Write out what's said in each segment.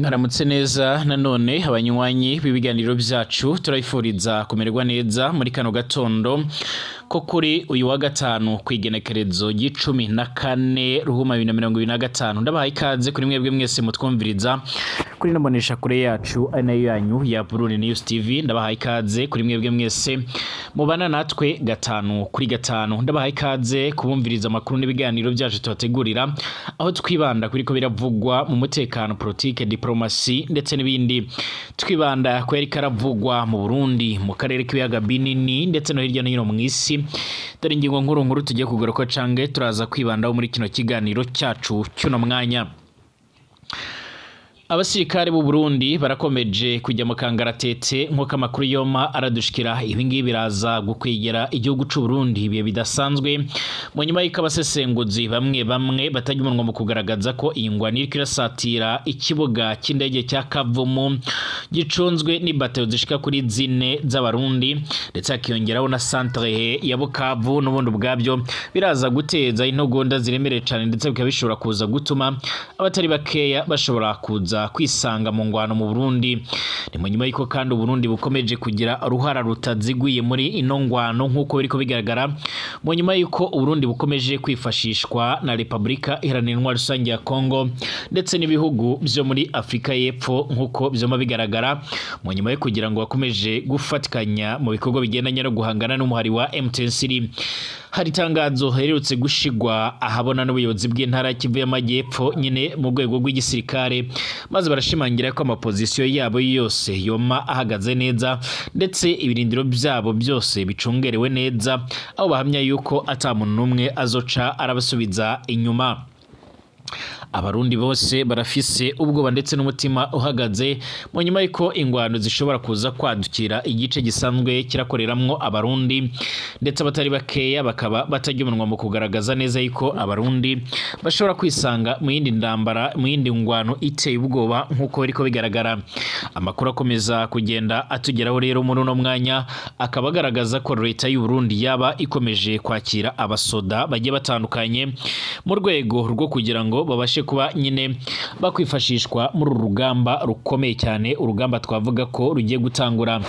Mwaramutse neza nanone abanywanyi b'ibiganiro byacu, turabifuriza kumererwa neza muri kano gatondo ko kuri uyu wa gatanu kw'igenekerezo ry'icumi na kane ruhuma 2025. Ndabahaye ikaze kuri mwebwe mwese mutwumviriza kuri ino kure yacu ari nayo yanyu ya Burundi News TV. Ndabahaye ikaze kuri mwebwe mwese mubana natwe gatanu kuri gatanu. Ndabahaye ikaze kubumviriza amakuru n'ibiganiro byacu tubategurira, aho twibanda kuri ko biravugwa mu mutekano, politike, diplomasi ndetse n'ibindi. Twibanda ko yariko aravugwa mu Burundi, mu karere k'ibiyaga binini ndetse no hirya no hino mu isi. Dore ingingo nkuru nkuru tugiye kugaruka cange turaza kwibandaho muri kino kiganiro cyacu cy'uno mwanya. Abasirikare b'u Burundi barakomeje kujya mu kangaratete nk'uko amakuru yoma aradushikira. Ibi ngibi biraza gukwegera igihugu c'u Burundi ibihe bidasanzwe, mu nyuma y'uko abasesenguzi bamwe bamwe batajya umunwa mu kugaragaza ko iyi ngwano iriko irasatira ikibuga cy'indege cya Kavumu gicunzwe n'ibateyo zishika kuri zine z'Abarundi, ndetse hakiyongeraho na centre ya Bukavu. N'ubundi ubwabyo biraza guteza intugunda ziremereye cane, ndetse bikaba bishobora kuza gutuma abatari bakeya bashobora kuza kwisanga mu ngwano mu Burundi. Ni mu nyuma y'uko kandi Uburundi bukomeje kugira uruhara rutaziguye muri ino ngwano, nk'uko biriko bigaragara, mu nyuma y'uko Uburundi bukomeje kwifashishwa na Repubulika Iharanira Intwaro Rusange ya Congo ndetse n'ibihugu vyo muri Afrika y'Epfo, nk'uko vyoma bigaragara, mu nyuma yo kugira ngo bakomeje gufatikanya mu bikorwa bigendanye no guhangana n'umuhari wa M23. Hari itangazo hererutse gushigwa ahabona n'ubuyobozi bw'intara ya Kivu y'Amajyepfo nyine mu rwego rw'igisirikare, maze barashimangira ko amapozisiyo yabo yose yoma ahagaze neza, ndetse ibirindiro byabo byose bicungerewe neza, aho bahamya yuko ata muntu n'umwe azoca arabasubiza inyuma. Abarundi bose barafise ubwoba ndetse n'umutima uhagaze mu nyuma y'uko ingwano zishobora kuza kwadukira igice gisanzwe kirakoreramwo Abarundi, ndetse abatari bakeya bakaba batarya umunwa mu kugaragaza neza yuko Abarundi bashobora kwisanga mu yindi ndambara, mu yindi ngwano iteye ubwoba, nk'uko biriko bigaragara. Amakuru akomeza kugenda atugeraho rero muri uno mwanya akaba agaragaza ko leta y'u Burundi yaba ikomeje kwakira abasoda bagiye batandukanye mu rwego rwo kugira ngo babashe kuba nyine bakwifashishwa muri uru rugamba rukomeye cyane, urugamba twavuga ko rugiye gutangura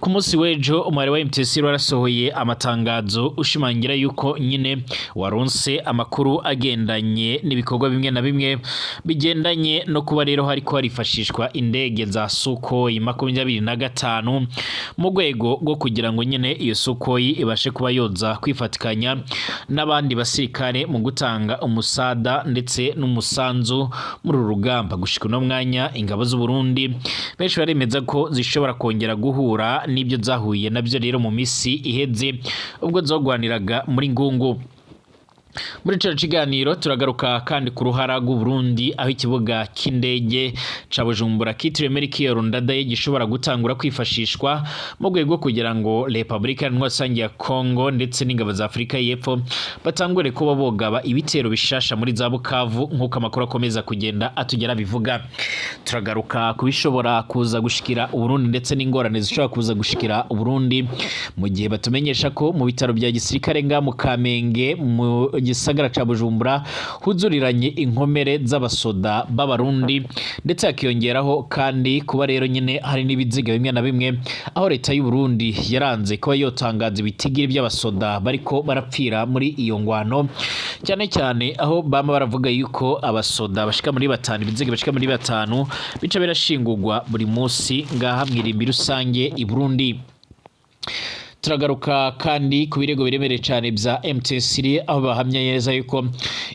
ku munsi w'ejo. Umubare wa MTC warasohoye amatangazo ushimangira yuko nyine waronse amakuru agendanye n'ibikorwa bimwe na bimwe bigendanye no kuba rero hariko harifashishwa indege za Sukhoi 25 mu rwego rwo kugira ngo nyine iyo Sukhoi ibashe kuba yoza kwifatikanya n'abandi basirikare mu gutanga umusada ndetse n'umusanzu muri uru rugamba. Gushika uno mwanya, ingabo z'u Burundi benshi baremeza ko zishobora kongera guhura n'ibyo zahuye nabyo rero mu misi iheze ubwo zogwaniraga muri Ngungu. Muri ico kiganiro turagaruka kandi ku ruhara rw'u Burundi, aho ikibuga cy'indege ca Bujumbura kitiriwe Melchior Ndadaye gishobora gutangura kwifashishwa mu rwego rwo kugira ngo Repubulika Iharanira Rusange ya Congo ndetse n'ingabo za Afurika y'Epfo batangure kuba bogaba ibitero bishasha muri za Bukavu, nk'uko amakuru akomeza kugenda atugera bivuga. Turagaruka ku bishobora kuza gushikira Uburundi ndetse n'ingorane zishobora kuza gushikira Uburundi, mu gihe batumenyesha ko mu bitaro bya gisirikare nga mu Kamenge mu gisagara ca Bujumbura huzuriranye inkomere z'abasoda b'Abarundi, ndetse hakiyongeraho kandi kuba rero nyine hari n'ibiziga bimwe na bimwe, aho leta y'u Burundi yaranze kuba yotangaza ibitigiri by'abasoda bariko barapfira muri iyo ngwano, cyane cyane aho bama baravuga yuko abasoda bashika muri batanu, ibiziga bashika muri batanu bica birashingurwa buri munsi ngaha mw'irimbi rusange i Burundi. Turagaruka kandi ku birego biremereye cyane bya MTC, aho bahamya neza yuko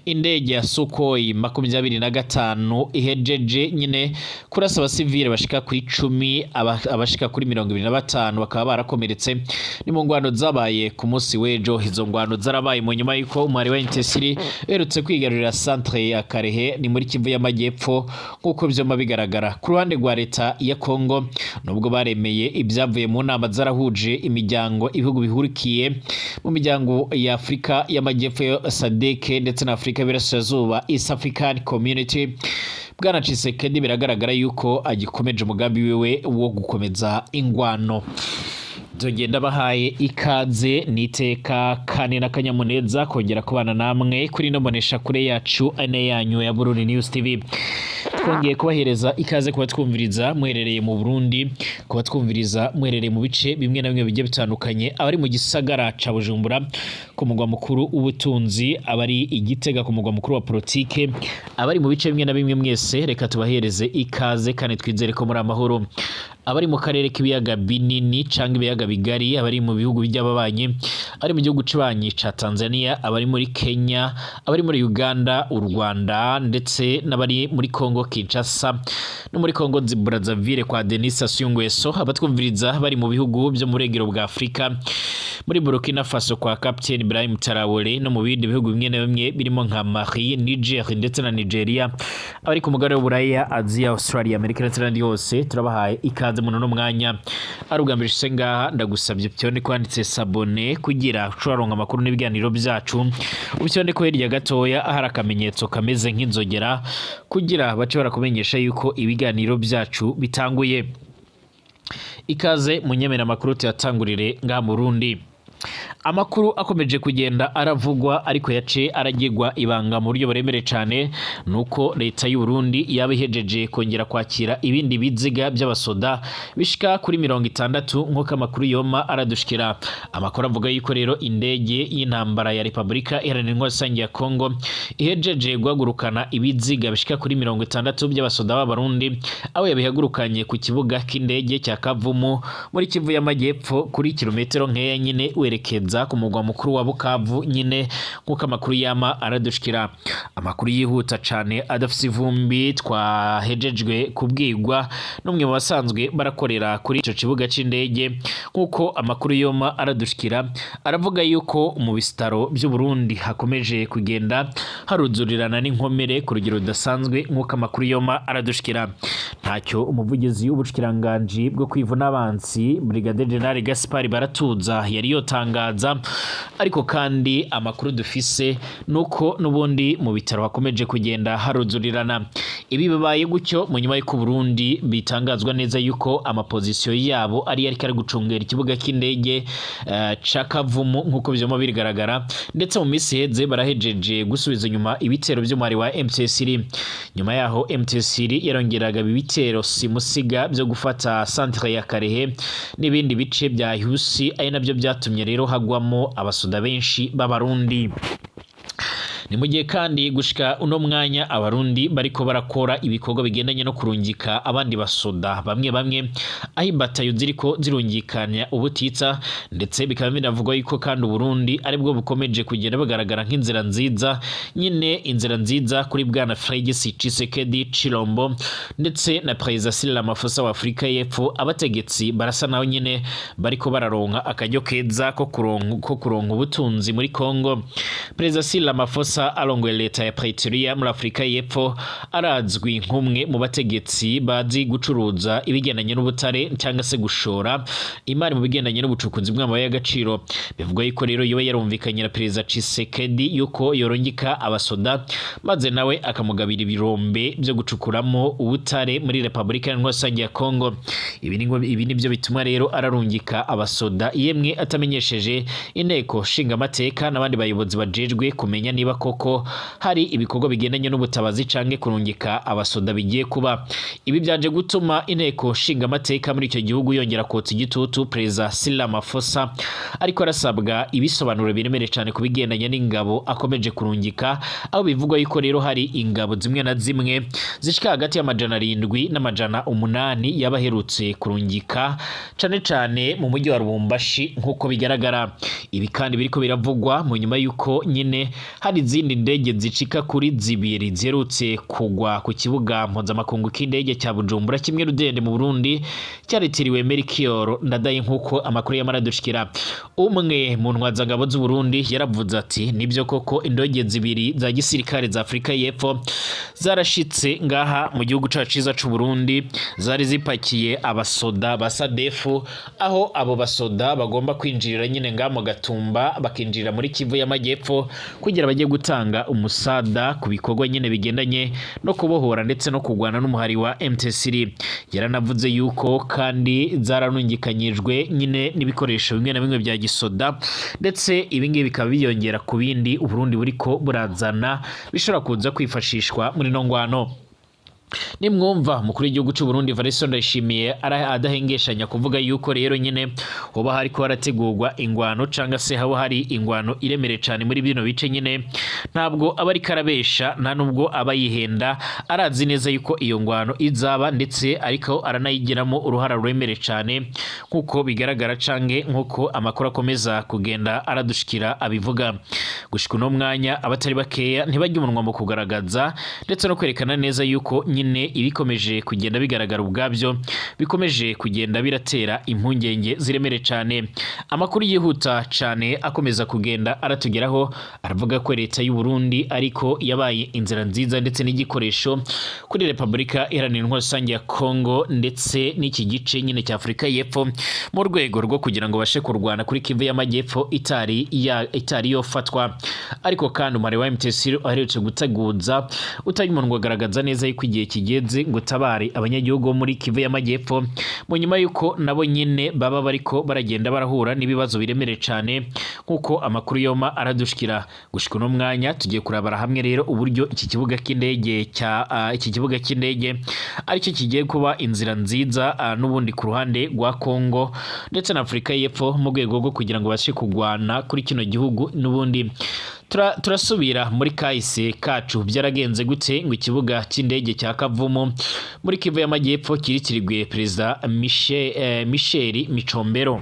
indege ya Sukhoi 25 ihejeje nyine kurasa abasivile bashika ku 10, abashika kuri 25 bakaba barakomeretse. Ni mu ngwano zabaye ku munsi w'ejo. Izo ngwano zarabaye mu nyuma y'uko umwari wa MTC uherutse kwigarurira centre ya Karehe, ni muri Kivu y'Amajyepfo, nk'uko vyoma bigaragara. Ku ruhande rwa leta ya Congo, nubwo baremeye ibyavuye mu nama zarahuje imiryango, ibihugu bihurikiye mu miryango ya Afurika y'Amajyepfo ya SADC ndetse na Afurika y'Iburasirazuba, East African Community, Bwana Tshisekedi biragaragara yuko agikomeje umugambi wiwe wo gukomeza ingwano. Nzogenda bahaye ikaze niteka kandi n'akanyamuneza kongera kubana namwe kuri ino mbonesha kure yacu ane yanyu ya Burundi News TV. Twongeye kubahereza ikaze kuba twumviriza muherereye mu Burundi, kuba twumviriza muherereye mu bice bimwe na bimwe bigiye bitandukanye, abari mu gisagara ca Bujumbura ku mugwa mukuru w'ubutunzi, abari i Gitega ku mugwa mukuru wa politike, abari mu bice bimwe na bimwe mwese reka tubahereze ikaze kandi twizere ko muri amahoro. Abari mu karere k'ibiyaga binini canke ibiyaga bigari, abari mu bihugu by'ababanyi, abari mu gihugu c'abanyi ca Tanzania, abari muri Kenya, abari muri Uganda, u Rwanda ndetse n'abari muri Congo Kinshasa no muri Congo Brazzaville kwa Denis Sassou Nguesso, abatwumviriza bari mu bihugu byo mu burengero bwa Afrika, muri Burkina Faso kwa Captain Ibrahim Traoré no mu bindi bihugu bimwe na bimwe birimo nka Mali, Niger ndetse na Nigeria, abari ku mugabane w'Uburaya, Aziya, Australia, Amerika ndetse n'ahandi hose turabahaye ikaze muno mwanya. Ari ubwa mbere ushitse ngaha, ndagusabye uvyonde kwanditse s'abonner kugira ushobora amakuru n'ibiganiro byacu, uvyonde ko hirya gatoya ahari akamenyetso kameze nk'inzogera kugira bace barakumenyesha yuko ibiganiro byacu bitanguye. Ikaze munyemera amakuru tuyatangurire ngaha mu Burundi. Amakuru akomeje kugenda aravugwa ariko yace aragirwa ibanga mu buryo buremere cane nuko leta y'u Burundi yaba ihejeje kongera kwakira ibindi biziga by'abasoda bishika kuri 60 nk'uko amakuru yoma aradushikira. Amakuru avuga yuko rero indege y'intambara ya Repubulika Iharanira Intwaro Rusange ya Kongo ihejeje guhagurukana ibiziga bishika kuri 60 by'abasoda b'Abarundi, aho yabihagurukanye ku kibuga k'indege cya Kavumu muri Kivu y'Amajyepfo kuri kilometero nkeya nyine werekeza ku mugwa mukuru wa Bukavu nyine nk'uko amakuru yama aradushikira. Amakuru yihuta cane adafise ivumbi twahejejwe kubwirwa n'umwe mu basanzwe barakorera kuri ico kibuga c'indege, nk'uko amakuru yoma aradushikira aravuga yuko mu bitaro by'u Burundi hakomeje kugenda haruzurirana n'inkomere ku rugero rudasanzwe nk'uko amakuru yoma aradushikira. Ntacyo umuvugizi w'ubushikiranganji bwo kwivuna abansi Brigadier General Gaspard Baratuza yari yotangaza, ariko kandi amakuru dufise nuko n'ubundi mu bitaro hakomeje kugenda haruzurirana. Ibi bibaye gutyo mu nyuma y'uko Burundi bitangazwa neza yuko amapozisiyo yabo ari yariko ari gucungera ikibuga cy'indege ca Kavumu nk'uko vyoma bigaragara, ndetse mu minsi iheze barahejeje gusubiza inyuma ibitero vy'umwari wa M23. Nyuma yaho M23 yarongeraga ibitero simusiga byo gufata centre ya Karehe n'ibindi bice bya Husi, ari nabyo byatumye rero hagwamo abasoda benshi b'Abarundi. Ni mu gihe kandi gushika uno mwanya Abarundi bariko barakora ibikorwa bigendanye no kurungika abandi basoda bamwe bamwe, aho imbatayo ziriko zirungikanya ubutitsa, ndetse bikaba binavugwa yuko kandi Uburundi aribwo bukomeje kugenda bugaragara nk'inzira nziza nyine, inzira nziza kuri bwana Felix Tshisekedi Chilombo ndetse na Perezida Cyril Ramaphosa wa Afurika y'Epfo. Abategetsi barasa naho nyine bariko bararonka akaryo keza ko kuronka ubutunzi muri Congo. Perezida Cyril Ramaphosa arongoye leta ya Pretoria muri Afurika y'Epfo arazwi nk'umwe mu bategetsi bazi gucuruza ibigendanye n'ubutare cyangwa se gushora imari mu bigendanye n'ubucukuzi bw'amabuye y'agaciro. Bivugwa yuko rero yoba yarumvikanye na Perezida Tshisekedi yuko yorongika abasoda maze nawe akamugabira ibirombe byo gucukuramo ubutare muri Repubulika Iharanira Rusange ya Congo. Ibi nibyo bituma rero ararungika abasoda yemwe atamenyesheje inteko nshingamateka n'abandi bayobozi bajejwe kumenya niba koko hari ibikorwa bigendanye n'ubutabazi canke kurungika abasoda bigiye kuba. Ibi byaje gutuma inteko nshingamateka muri icyo gihugu yongera kotsa igitutu Perezida Cyril Ramaphosa, ariko arasabwa ibisobanuro biremereye cyane ku bigendanye n'ingabo akomeje kurungika, aho bivugwa yuko rero hari ingabo zimwe na zimwe zishika hagati y'700 n'800 yabaherutse kurungika cane cane mu mujyi wa Lubumbashi nk'uko bigaragara. Ibi kandi biriko biravugwa mu nyuma yuko nyine hari izindi ndege zicika kuri zibiri ziherutse kugwa ku kibuga mpuzamakungu k'indege cya Bujumbura kimwe rudende mu Burundi cyaritiriwe Melchior Ndadaye nk'uko amakuru yamaradushikira. Umwe mu ntwazangabo z'u Burundi yaravuze ati: "Nibyo koko indege zibiri za gisirikare za Afurika y'Epfo zarashitse ngaha mu gihugu cacu ciza c'u Burundi, zari zipakiye abasoda ba Sadefu, aho abo basoda bagomba kwinjirira nyine ngaha mu Gatumba, bakinjirira muri Kivu y'Amajyepfo kugira bajye gutanga gutanga umusada ku bikorwa nyene bigendanye no kubohora ndetse no kurwana n'umuhari wa M23. Yaranavuze yuko kandi zaranungikanyijwe nyine n'ibikoresho bimwe na bimwe bya gisoda, ndetse ibingibi bikaba biyongera ku bindi Uburundi buriko burazana bishobora kuza kwifashishwa muri no ngwano. Nimwumva umukuru w'igihugu cy'u Burundi Evariste Ndayishimiye adahengeshanya kuvuga yuko rero nyine hoba hariko harategurwa ingwano, canga se haba hari ingwano iremereye cane muri bino bice nyine, ntabwo aba ariko arabesha, nta nubwo aba yihenda. Arazi neza yuko iyo ngwano izaba, ndetse ariko aranayigiramo uruhara ruremereye cane, nk'uko bigaragara canke nk'uko amakuru akomeza kugenda aradushikira abivuga. Gushika uno mwanya, abatari bakeya ntibajya umunwa mu kugaragaza ndetse no kwerekana neza yuko nyine ibikomeje kugenda bigaragara ubwabyo bikomeje kugenda biratera impungenge ziremereye cane. Amakuru yihuta cane akomeza kugenda aratugeraho aravuga ko leta y'u Burundi ariko yabaye inzira nziza ndetse n'igikoresho kuri Repubulika Iharanira Intwaro Rusange ya Kongo ndetse n'iki gice nyine cya Afurika y'Epfo, mu rwego rwo kugira ngo bashe kurwana kuri Kivu y'Amajyepfo itari yofatwa. Ariko kandi umubare wa M23 aherutse guteguza umuntu agaragaza neza yuko igihe kigeze ngo tabare abanyagihugu bo muri Kivu y'Amajyepfo, mu nyuma yuko nabo nyine baba bariko baragenda barahura n'ibibazo biremereye cane, nk'uko amakuru yoma aradushikira. Gushika uno mwanya, tugiye kurabara hamwe rero uburyo iki kibuga cy'indege aricyo kigiye kuba inzira nziza n'ubundi ku ruhande rwa Kongo ndetse na Afurika y'Epfo, mu rwego rwo kugira ngo bashe kugwana kuri kino gihugu. N'ubundi turasubira muri kahise kacu. Byaragenze gute ngo ikibuga cy'indege cya Kavumu muri Kivu y'Amajyepfo kiritirirwe Perezida Michel Micombero?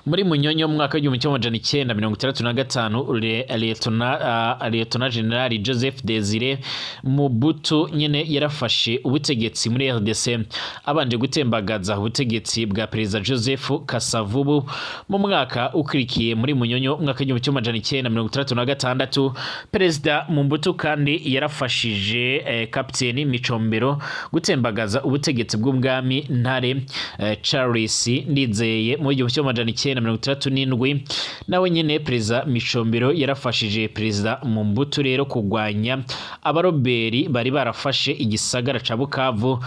Muri Munyonyo mu mwaka w'1965, Lieutenant General Joseph Desire Mobutu nyene yarafashe ubutegetsi muri RDC, abanje gutembagaza ubutegetsi bwa Perezida Joseph Kasavubu mu mwaka ukurikiye. Muri Munyonyo mu mwaka w'1966, Perezida Mobutu kandi yarafashije Kapiteni Micombero gutembagaza ubutegetsi bw'ubwami Ntare Charles Ndizeye mu 1967. Nawe nyine Perezida Micombero yarafashije Perezida Mobutu rero kurwanya abaroberi bari barafashe igisagara ca Bukavu.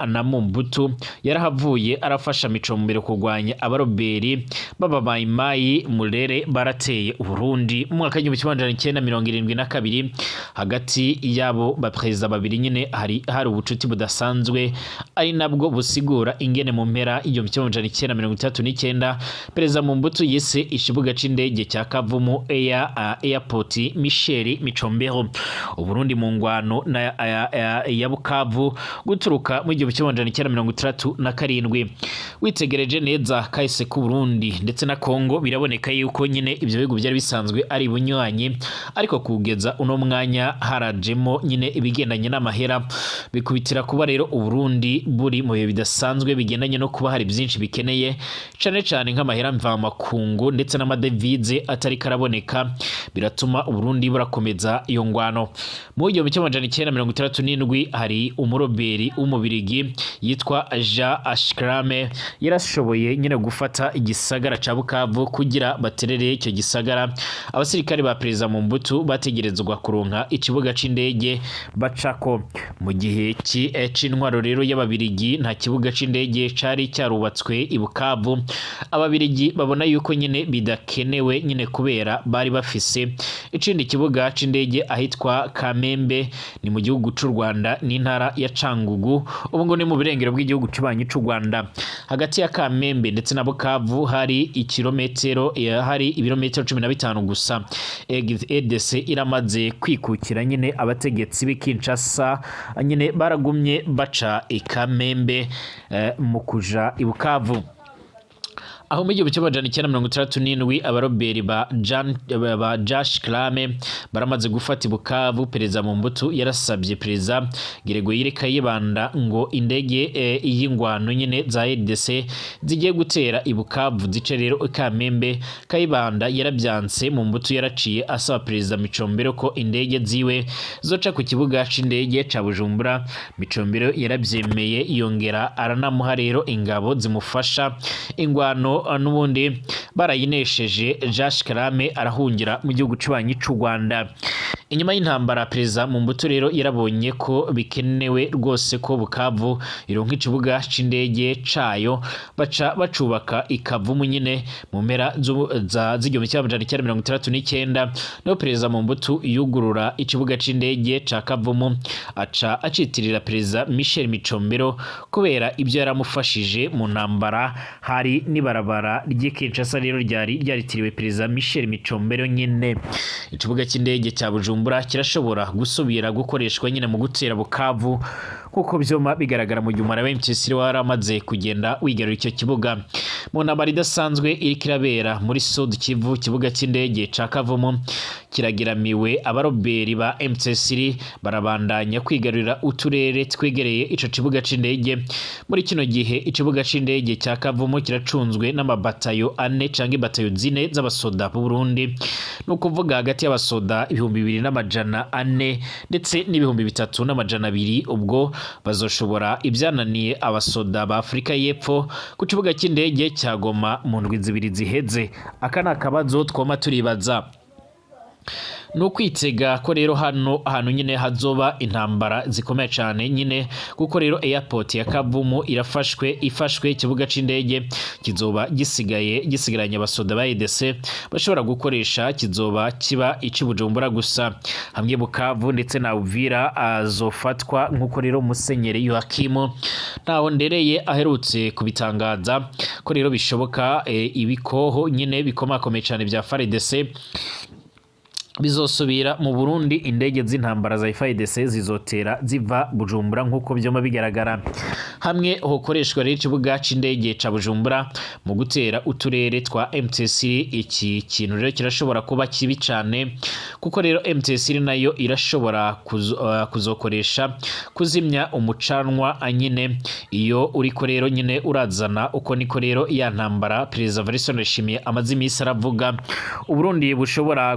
Na Mobutu yarahavuye arafasha Micombero kurwanya abaroberi b'abamayimayi Murere barateye Uburundi mu mwaka w'1972. Hagati y'abo baperezida babiri nyine hari ubucuti budasanzwe, ari nabwo busigura ingene mu mpera y'1939 Perezida Mobutu yise ikibuga c'indege cya Kavumu Airport Michel Micombero. Uburundi mu ngwano na ya Bukavu guturuka mu 1967. Witegereje neza kahise ku Burundi ndetse na Kongo, biraboneka yuko nyine ivyo bihugu byari bisanzwe ari bunywanyi, ariko kugeza uno mwanya harajemo nyine ibigendanye n'amahera, bikubitira kuba rero Uburundi buri mu bihe bidasanzwe bigendanye no kuba hari byinshi bikeneye, cane cane nk'amahera mvamakungu ndetse n'amadevize atari karaboneka, biratuma Uburundi burakomeza iyo ngwano. Mu 1967 hari umuroberi w'umubirigi yitwa Jean Ashkrame yarashoboye nyine gufata igisagara ca Bukavu. Kugira baterere icyo gisagara, abasirikare ba Perezida Mobutu bategerezwa kuronka ikibuga c'indege bacako. Mu gihe c'intwaro rero y'ababirigi, nta kibuga c'indege cari cyarubatswe i Bukavu. Ababirigi babona yuko nyine bidakenewe nyine, kubera bari bafise ikindi kibuga c'indege ahitwa Kamembe, ni mu gihugu c'u Rwanda, n'intara ya Cangugu, ubu ngo ni mu birengero bw'igihugu kibanyi c'u Rwanda. Hagati ya Kamembe ndetse na Bukavu hari ikirometero hari ibirometero 15 gusa. RDC iramaze kwikukira nyine, abategetsi b'i Kinshasa nyine baragumye baca i Kamembe mu kuja i Bukavu. Aho mu 1967 abaroberi ba Josh Krame baramaze gufata i Bukavu, Perezida Mobutu yarasabye Perezida Gregoire Kayibanda ngo indege y'ingwano nyine za RDC zigiye gutera i Bukavu zice rero i Kamembe. Kayibanda yarabyanse. Mobutu yaraciye asaba Perezida Micombero ko indege ziwe zoca ku kibuga c'indege ca Bujumbura. Micombero yarabyemeye, yongera aranamuha rero ingabo zimufasha ingwano. Ingwano n'ubundi barayinesheje, Josh Karame arahungira mu gihugu c'ubanyi c'u Rwanda. Inyuma y'intambara, Perezida Mobutu rero yarabonye ko bikenewe rwose ko Bukavu ironka ikibuga c'indege cayo, baca bacubaka ikavumu nyine mu mpera z'1969, niho Perezida Mobutu yugurura ikibuga c'indege ca Kavumu, aca acitirira Perezida Michel Micombero kubera ibyo yaramufashije mu ntambara. Hari n'ibarabara ry'i Kinshasa rero ryari ryaritiriwe Perezida Michel Micombero nyine. Ikibuga cy'indege cya Bujumbura kirashobora gusubira gukoreshwa nyine mu gutera Bukavu, kuko vyoma bigaragara mu gihe umara wa M23 waramaze kugenda wigarura icyo kibuga. Mu ntambara idasanzwe iriko irabera muri Sud Kivu, kibuga cy'indege ca Kavumu kiragiramiwe. Abaroberi ba M23 barabandanya kwigarurira uturere twegereye ico kibuga c'indege. Muri kino gihe, ikibuga c'indege cya Kavumu kiracunzwe n'amabatayo ane canke batayo zine z'abasoda b'u Burundi, ni ukuvuga hagati y'abasoda 2400 ndetse n'3200. Ubwo bazoshobora ibyananiye abasoda ba Afurika y'Epfo ku kibuga cy'indege cya Goma mu ndwi 2 ziheze? Aka ni akabazo twoma turibaza. Ni ukwitega ko rero hano ahantu nyine hazoba intambara zikomeye cyane nyine, kuko rero airport ya Kavumu irafashwe. Ifashwe, ikibuga c'indege kizoba gisigaye gisigaranye abasoda ba EDC bashobora gukoresha, kizoba kiba ici Bujumbura gusa, hamwe Bukavu ndetse na Uvira azofatwa, nkuko rero Musenyeri Yohakimu ntaho ndereye aherutse kubitangaza ko rero bishoboka. Ibikoho nyine bikomakomeye cyane bya FARDC bizosubira mu Burundi. Indege z'intambara za FARDC zizotera ziva Bujumbura, nk'uko vyoma bigaragara. Hamwe hokoreshwa rero ikibuga c'indege ca Bujumbura mu gutera uturere twa M23, iki kintu rero kirashobora kuba kibi cane, kuko rero M23 nayo irashobora kuzokoresha kuzimya umucanwa nyine iyo uriko rero nyine urazana. Uko niko rero ya ntambara Perezida Evariste Ndayishimiye amaze iminsi aravuga, Uburundi bushobora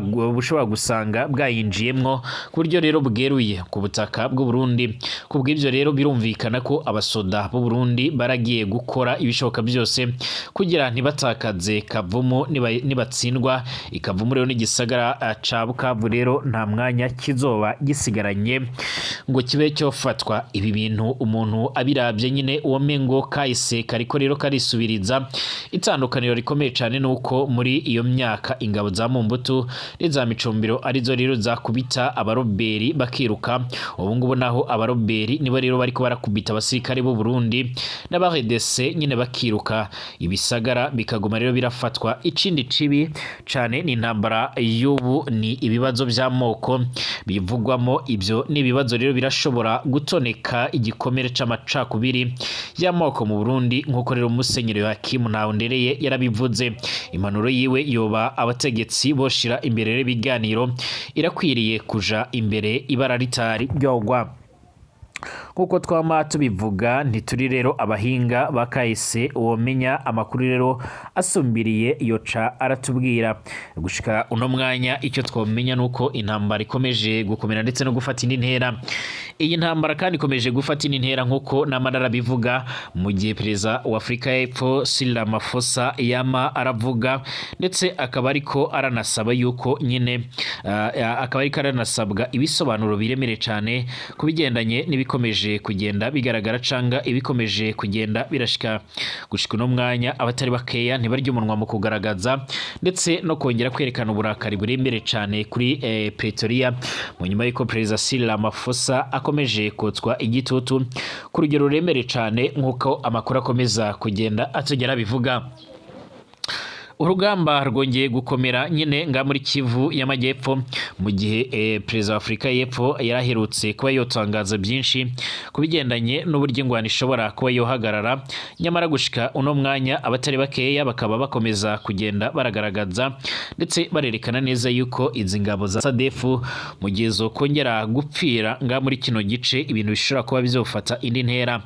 gusanga bwayinjiyemwo ku buryo rero bweruye ku butaka bw'u Burundi. Ku bw'ivyo rero, birumvikana ko abasoda b'u Burundi baragiye gukora ibishoboka byose kugira ntibatakaze Kavumu. Nibatsindwa ikavumu rero n'igisagara ca Bukavu rero nta mwanya kizoba gisigaranye ngo kibe cyofatwa. Ibi bintu umuntu abiravye nyine, uwo mengo kahise kariko rero karisubiriza. Itandukaniro rikomeye cane nuko muri iyo myaka ingabo za Mobutu n'iza Micombero arizo rero zakubita abaroberi bakiruka. Ubu ngubu naho abaroberi nibo rero bariko barakubita abasirikare b'u Burundi n'aba RDC nyine bakiruka, ibisagara bikaguma rero birafatwa. Ikindi cibi cane ni intambara y'ubu, ni ibibazo by'amoko bivugwamo. Ibyo ni ibibazo rero birashobora gutoneka igikomere c'amacakubiri y'amoko mu Burundi, nk'uko rero Musenyeri Yohakimu Ntahondereye yarabivuze. Impanuro yiwe yoba abategetsi boshira imbere rero ibiganiro, irakwiriye kuja imbere ibara ritari ryogwa. Nk'uko twama tubivuga, ntituri rero abahinga ba kahise. Uwomenya amakuru rero asumbiriye yoca aratubwira. Gushika uno mwanya, icyo twomenya nuko intambara ikomeje gukomera ndetse no gufata indi ntera. Iyi ntambara kandi ikomeje gufata indi ntera, nk'uko n'amarara bivuga, mu gihe Perezida wa Afurika y'Epfo Cyril Ramaphosa yama aravuga, ndetse akaba ariko aranasaba yuko nyine akaba ariko aranasabwa ibisobanuro biremereye cyane ku bigendanye n'ibikomeje kugenda bigaragara canga ibikomeje kugenda birashika. Gushika uno mwanya, abatari bakeya ntibarya umunwa mu kugaragaza ndetse no kongera kwerekana uburakari buremereye cyane kuri Pretoria, mu nyuma y'uko Perezida Cyril Ramaphosa akomeje kotswa igitutu ku rugero ruremereye cyane, nk'uko amakuru akomeza kugenda atugera bivuga. Urugamba rwongeye gukomera nyine nga muri Kivu y'Amajyepfo, mu gihe Perezida wa Afurika y'Epfo yaraherutse kuba yotangaza byinshi ku bigendanye n'uburyo ingwano ishobora kuba yohagarara. Nyamara gushika uno mwanya, abatari bakeya bakaba bakomeza kugenda baragaragaza ndetse barerekana neza yuko izi ngabo za SADF, mu gihe zokongera gupfira nga muri kino gice, ibintu bishobora kuba bizofata indi ntera.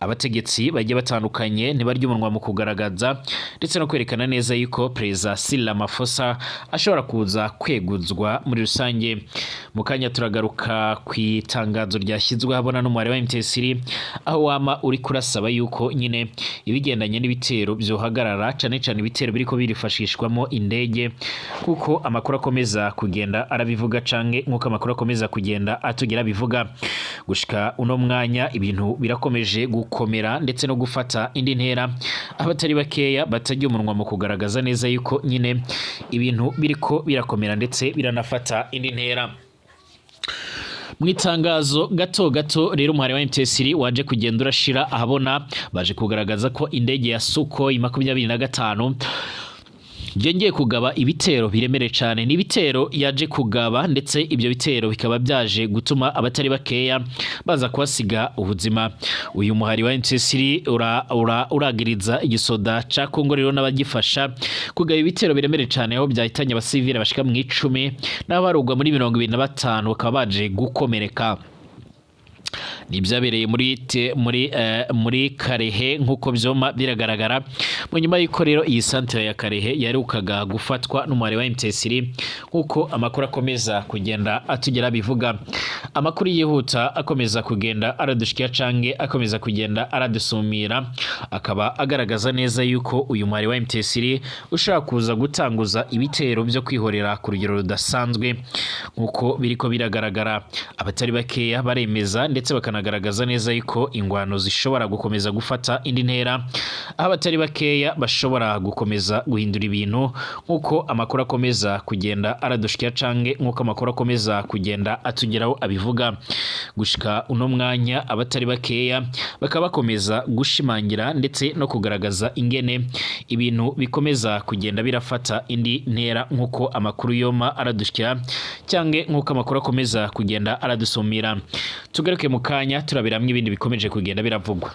Abategetsi bagiye batandukanye ntibarya umunwa mu kugaragaza ndetse no kwerekana neza yuko yuko Perezida Cyril Ramaphosa ashobora kuza kweguzwa muri rusange. Mu kanya turagaruka ku itangazo ryashyizwe ahabona n'umubare wa M23, aho wama uri kurasaba yuko nyine ibigendanye n'ibitero byohagarara, cane cane ibitero biriko birifashishwamo indege, kuko amakuru akomeza kugenda arabivuga, canke nk'uko amakuru akomeza kugenda atugira bivuga. Gushika uno mwanya ibintu birakomeje gukomera ndetse no gufata indi ntera, abatari bakeya batajya umunwa mu kugaragaza neza yuko nyine ibintu biriko birakomera ndetse biranafata indi ntera. Mu itangazo gato gato rero umuhari wa M23 waje kugenda urashira ahabona, baje kugaragaza ko indege ya Sukhoi 25 yongeye kugaba ibitero biremereye cyane. Ni ibitero yaje kugaba, ndetse ibyo bitero bikaba byaje gutuma abatari bakeya baza kuhasiga ubuzima. Uyu muhari wa M23 uragiriza igisoda ca Kongo rero n'abagifasha kugaba ibitero biremereye cyane, aho byahitanye abasivile bashika mu 10 n'abarugwa muri 25 bakaba baje gukomereka. Ni ibyabereye muri Karehe, nk'uko byoma biragaragara mu nyuma y'uko rero iyi santere ya Karehe yaherukaga gufatwa n'umubare wa M23, nk'uko amakuru akomeza kugenda atugera bivuga. Amakuru yihuta akomeza kugenda aradushikira canke akomeza kugenda aradusumira akaba agaragaza neza yuko uyu muhari wa M23 ushobora kuza gutanguza ibitero byo kwihorera ku rugero rudasanzwe, nk'uko biriko biragaragara. Abatari bakeya baremeza ndetse bakanagaragaza neza yuko ingwano zishobora gukomeza gufata indi ntera, aho abatari bakeya bashobora gukomeza guhindura ibintu, nk'uko amakuru akomeza kugenda aradushikira canke nk'uko amakuru akomeza kugenda atugeraho abivuga. Gushika uno mwanya abatari bakeya bakaba bakomeza gushimangira ndetse no kugaragaza ingene ibintu bikomeza kugenda birafata indi ntera, nk'uko amakuru yoma aradushikira cyangwa nk'uko amakuru akomeza kugenda aradusumira. Tugaruke mu kanya turabiramwo ibindi bikomeje kugenda biravugwa.